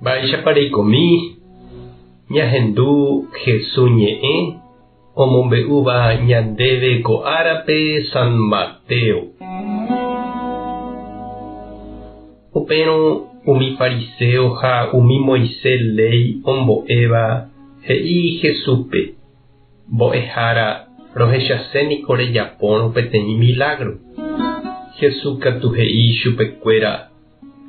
Mba'éichapa reikomi ñahendu Hesu ñe'ẽ omombe'úva ñandéve ko árape San Mateo. Upérõ umi fariséo ha umi Moisés léi ombo'éva he'i Jesúspe, Mbo'ehára, rohechase niko rejapórõ peteĩ milágro. Jesús katu he'i ichupekuéra,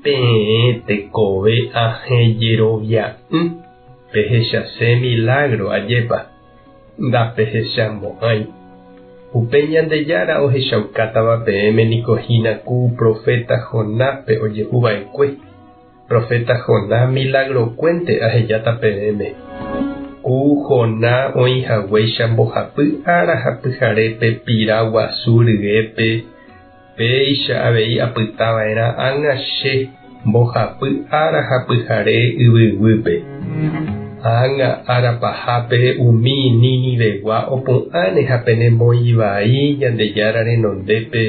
Peẽ tekove ahẽ jerovia'ỹ, pehechase milágro, ajépa? Ndapehechamo'ãi. Upe Ñandejára ohechaukátava peẽme niko hína ku proféta Jonáspe ojehu va'ekue. Proféta Jonás milagrokuénte ahejáta peẽme. Ku Jonás oĩ haguéicha mbohapy ára ha pyharépe pira guasu ryépe, péicha avei apyta va'erã ág̃a che mbohapy ára ha pyhare yvyguýpe. Ág̃a ára pahápe umi Ninivegua opu'ãne ha penemoĩ vai Ñandejára renondépe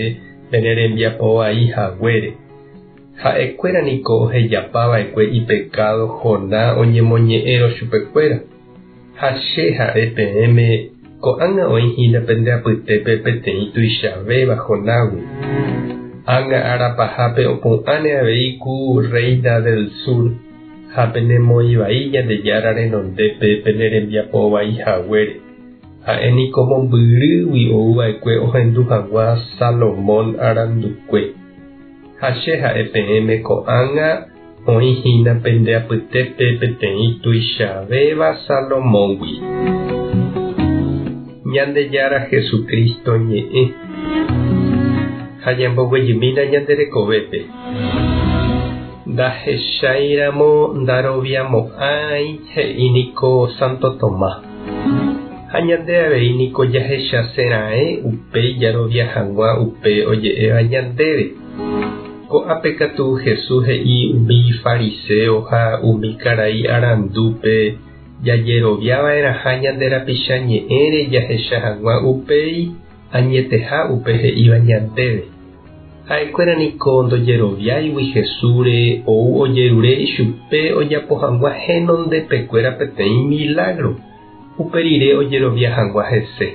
pene rembiapo vai haguére. Ha'ekuéra niko ohejapa va'ekue ipekádo Jonás oñemoñe'ẽrõ chupekuéra. Ha che ha'e peẽme, ko'ág̃a oĩ hína pende apytépe peteĩ tuichavéva Jonágui. Ág̃a ára pahápe opu'ãne avei ku rréina del sur, ha penemoĩ vai Ñandejára renondépe pene rembiapo vai haguére. Ha'e niko mombyrýgui ou va'ekue ohendu hag̃ua Salomón arandukue. Ha che ha'e peẽme ko'ág̃a oĩ hína pende apytépe peteĩ tuichavéva Salomóngui. Ñandejára Jesucristo ñe'ẽ. Ha ñamboguejymína ñande rekovépe. Ndahecháiramo ndaroviamo'ãi he'i niko Santo Tomás. Ha ñande avei niko jahechase raẽ upéi jarovia hag̃ua upe oje'éva ñandéve. Ko'ápe katu Jesús he'i umi fariséo ha umi karai arandúpe jajerovia va'erãha ñande rapicha ñe'ẽre jahecha hag̃ua upéi añeteha upe he'íva ñandéve. Ha'ekuéra niko ndojeroviáigui Jesúsre ou ojerure ichupe ojapo hag̃ua henondepekuéra peteĩ milágro, upe rire ojerovia hag̃ua hese.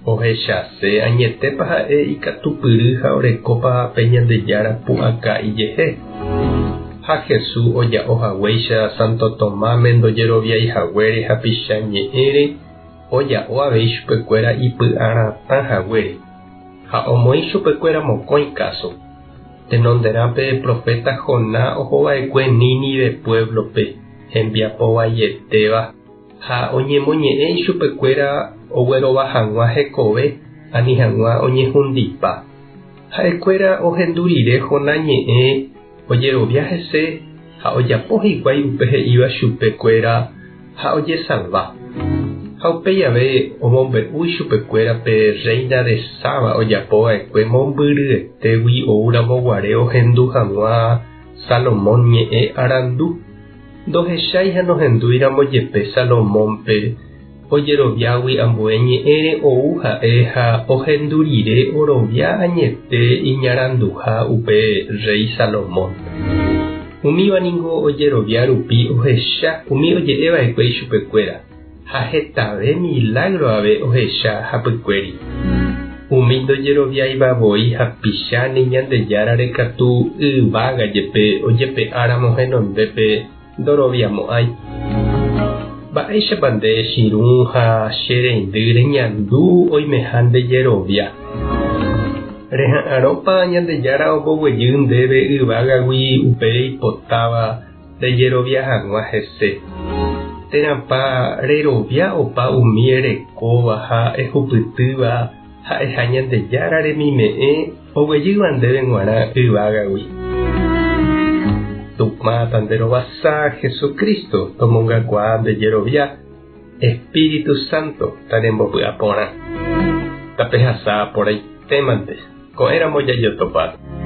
Ohechase añetépa ha'e ikatupyry ha orekópa pe Ñandejára pu'aka ijehe. Ha Jesús oja'o haguéicha Santo Tomáme ndojeroviái haguére hapicha ñe'ẽre, oja'o avei chupekuéra ipy'aratã haguére. Ha omoĩ chupekuéra mokõi káso. Tenonderã pe proféta Jonás ohova'ekue Nínive puévlope, hembiapo vaietéva, ha oñemoñe'ẽ ichupekuéra oguerova hag̃ua hekove ani hag̃ua oñehundipa. Ha'ekuéra ohendu rire Jonás ñe'ẽ ojerovia hese ha ojapo hikuái upe he'íva chupekuéra ha ojesalva. Ha upéi ave omombe'u ichupekuéra pe rréina de Saba ojapo va'ekue mombyryetégui oúramo guare ohendu hag̃ua Salomón ñe'ẽ arandu. Ndohechái ha nohendúiramo jepe Salomónpe, ojeroviágui ambue ñe'ẽre ou ha'e ha ohendu rire orovia añete iñaranduha upe rréi Salomón. Umíva ningo ojerovia rupi ohecha umi oje'e va'ekue ichupekuéra, ha hetave milágro ave ohecha hapykuéri. Umi ndojeroviáiva voi hapicha ni Ñandejárare katu yvága jepe ojepe'áramo henondépe ndoroviamo'ãi. Mba'éichapa nde chirũ ha che reindy reñandu oimeha nde jerovia? Reha'arõpa Ñandejára omboguejy ndéve yvágagui upe reipotáva rejerovia hag̃ua hese? Térãpa rerovia opa umi erekóva ha ehupytýva ha'eha Ñandejára remime'ẽ oguejýva ndéve g̃uarã yvágagui? Tupã tanderovasa Jesucristo tomongakuaa nde jerovia, Espíritu Santo tarembopy'aporã. Tapehasa porãitémante, ko'ẽramo jajotopáta.